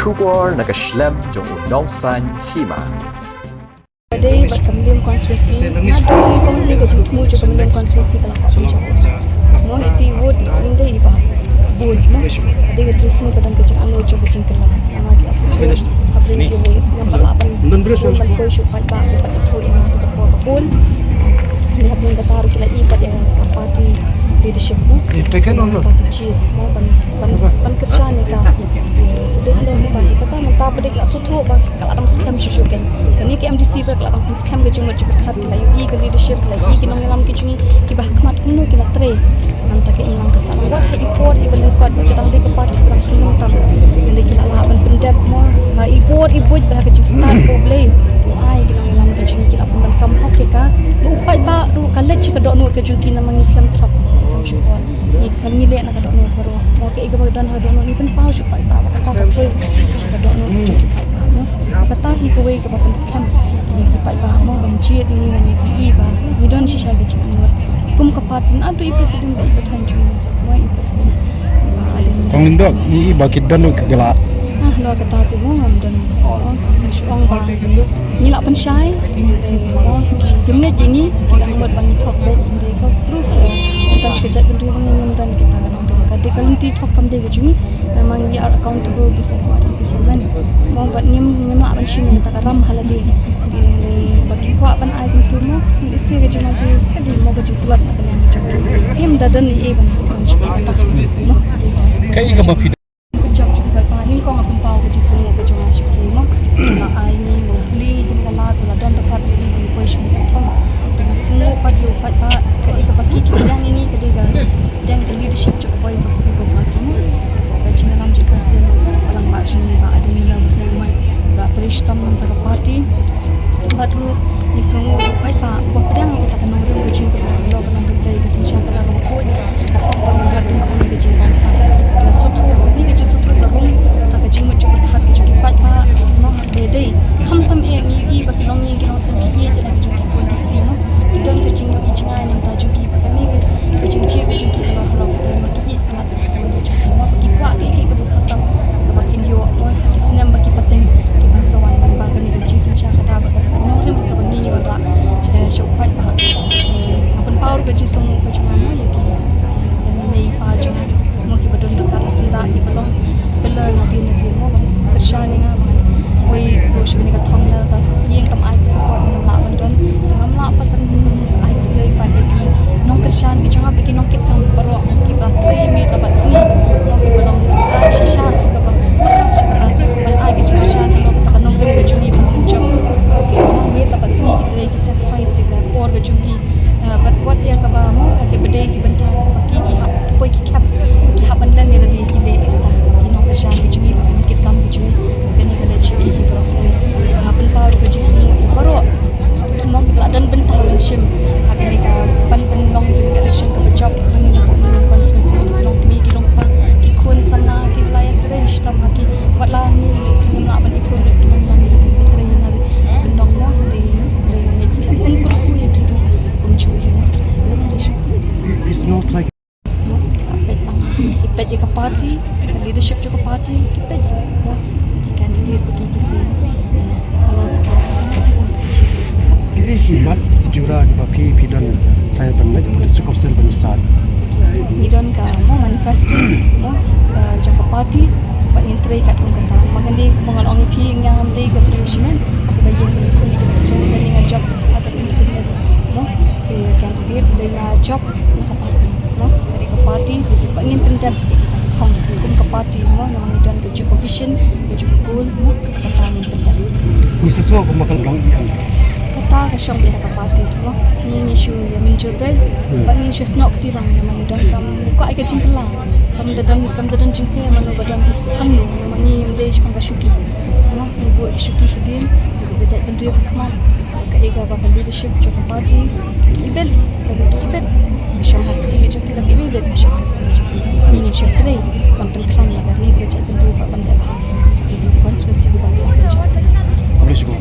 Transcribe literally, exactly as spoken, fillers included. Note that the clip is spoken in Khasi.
Khubor na ka shlem jong u Nongsaiñ Hima. Ka dei bad ka Mylliem constituency. Nga dei nyngkong hi ka jingthmu jong ka Mylliem constituency ka la kwah pynjop. Mo, iti vote i ym dei iba vote mo. Ka dei ka jingthmu ka don ka jingangnud jong ka jingkylla. Namar ki asuthlu hapdeng ki list ngam pat lah ban, ban poi shuh paidbah, ngam pat ithuh ïa nga ha ka por ka bun. Hynrei hapdeng kata ruh ki la ïohi pat ïa ka party leadership mo. You've taken or not? Kata ka jingmut mo ban, ban, ban kyrshan ïa ka. Dei halor kata, kata mynta pat dei ka la sngewthuh ba ka la dang skhem shuh shuh kan. Kane ka M D C ba ka la dang skhem ka jingmut jingpyrkhat, ki la ïohi ka leadership, ki la ïohi ki nongïalam ki jong ngi kiba ha khmat kumno ki la trei. Nangta ka imlang ka sahlang wat ha i por iba lyngkot ba ka dang dei ka party ba dang khynlung tam. Nangta ki la lah ban pyndep mo ha i bor i buit bad ha ka jingstad ko Blei. U ai ki nongïalam ki jong ngi ki la pyndonkam hok ïa ka. Ba u paidbah ruh ka leit sha ka dohnud ka jong ki namar ngi khlem throk, ngi khlem shukor. Ngi khlem, ngi leh na ka dohnud baroh. Mo, kaei kaba don ha ka dohnud ngi pynpaw sha u paidbah, kata ka poi sha ka dohnud jong ki paidbah mo. Kata hi kawei kaba pynskhem ïa ki paidbah mo, ban jied ïa ngi, ïa ngi ba ngi don shisha ka jingangnud. Kum ka party, naduh i president bad i pathan jong ngi, mo, i president, i Bah Ardent. Kong Lyngdoh, ngi ïohi ba ki don ruh kiba la. Ah, halor kata te mo ngam don. Oh, ngi shu ong ba ngi lah pynshai. Mo, kim ngeit ïa ngi, ki dang mut ba ngi thok beit. Dei ka proof, eh, tang sha ka jaitbynriew ba ngi ngam don kita ka nongrim. Ka dei ka lynti thok kam dei ka jong ngi. Namar we are accountable before God and before men. Mo, bad ngim, ngim lah ban shim kata ka ram ha lade. Dei, dei ba ki kwah ban ai kumtu mo, ngi isih ka jingmut ka dei mo ka jingtlot na ka liang ka jong ki. Ngim da don ei ei ban, ban shim kata mo. Kaei kaba phi Pynjop jong ki paidbah, nyngkong nga pynpaw ka jingsngewnguh ka jong nga sha U Blei mo. La ai ngi mo, U Blei kane ka lad, la don ryngkat bad ngi, ngi poi sha ka thong. Te nga sngewnguh pat ïa u paidbah, kaei kaba ki, ki pdiang ïa ngi ka dei ka, pdiang ka leadership jong ka Voice of the People Party mo. Ka jingïalam jong u President, u rangbah jong ngi Bah Ardent Miller Basaiawmoit, ba trei shitom na ka bynta ka party. Bad ruh ngi sngewnguh ïa u paidbah uba pdiang ïa kata ka nongrim ka jong ngi, kaba long ka nongrim dei ka synshar kaba khuid, ba hok ba ngin rat dyngkhong ïa ka jingbangsap. Ka sngewthuh, kane ka jingsngewthuh ka rung, ka jingmut jingpyrkhat ka jong ki paidbah, mo, ha kaba dei. Khamtam eh ngi ïohi ba ki longïing ki longsem ki ïeit ïa la ka jong ki khun ki kti mo. Ki don ka jingïohi jingai na ka bynta jong ki ba kane ka jingjied ka jong ki ka long halor kata, ma ki ïeit palat. Ki kwah kiei kiei kiba khamtam kaba kin ïoh mo, ki snem ba ki pateng ki ban sa wan lyngba kane ka jingsynshar khadar bad kata ka nongrim kaba ngi ngi wanrah sha, sha u paidbah. Eh, nga pynpaw ruh ka jingsngewnguh ka jong nga mo ïa ki, eh, sani mei pa jong nga mo kiba don ryngkat ha syndah kiba long pela nadien nadien mo ban kyrshan ïa nga ban poi ruh sha kane ka thong, ïa ka ïing kam ai ka support, ngam lah ban don, ngam lah pat ban ai khublei pat ïa ki nongkyrshan ki jong nga bad ki nongkitkam baroh kiba trei miet bad sngi mo, kiba long ai shisha kaba pura sha kata ban ai ka jingkyrshan halor kata ka nongrim ka jong ngi ban pynjop. Ki mo miet bad sngi ki trei, ki sacrifice ïa ka por ka jong ki. Eh, bad wat ïa kaba mo, kaba dei ki bynta ba ki, ki hap, ki poi ki khep, ki hap ban len ïa lade, ki leh ïa kata. Ki nongkyrshan ki jong ngi bad ki nongkitkam ki jong ngi, kane ka leit sha ki hi baroh kawei. Nga pynpaw ruh ka jingsngewnguh ïa baroh mo kiba la don bynta ban shim ha kane ka, ban pynlong ïa kane ka election kaba jop ha kane ka Mylliem constituency, ki long kmie ki long kpa, ki khun samla kiba la ïatrei shitom ha ki, wat la ngi leh sngewthuh ban ithuh ruh ki nongïalam ïa kata, ki trei na ri, ki nong mo, dei, dei ngeit skhem un kyrkhu ïa ki ruh kumjuh ïa ngi. There's no try. Mo, ki peit lang. Ki peit ïa ka party, ka leadership jong ka party, ki peit mo, ki candidate ba ki, ki seng. Halor kata. Kaei ki mat ki jura kiba phi, phi don, tang ban leit ha District Council ban ïasam? Ngi don ka mo manifesto mo, eh, jong ka party, bad ngin trei katkum kata. Namar kane kumba nga la ong ïa phi, nga ngam dei ka briew shimet, kaba ïeng kane kane ka election, kane nga jop as an independent mo, ka candidate, dei nga jop na ka party mo, ka dei ka party, bad ngin pyndep ïa kita ki thong kum ka party mo, namar ngi don ka jong ka vision, ka jong ka goal mo, kata ngin pyndep. Ngi sngewthuh kumba ka long E M. Kata ka shong beit ha ka party mo, ngi, ngi shu ïa mynjur beit, bad ngi shu snoh kti lang namar ngi donkam, ngi kwah ïa ka jingkylla. Kam da don, kam da don jingpher mano ba don hangno, namar ngi ngim dei shaphang ka shuki mo, ngi buh ïa ka shuki shadien, ngi buh ïa ka jaitbynriew ha khmat. Kaei kaba ka leadership jong ka party ki ibit, lada ki ibit, ka shong ha ka kti ka jong ki, lada ki ibit, ka shong ha ka kti ka jong ki. Ngi ngin shu trei ban pynkhlaiñ ïa ka ri bad ka jaitbynriew bad ban leh bha ïa ka constituency kaba ngi la pynjop. Khublei shibun.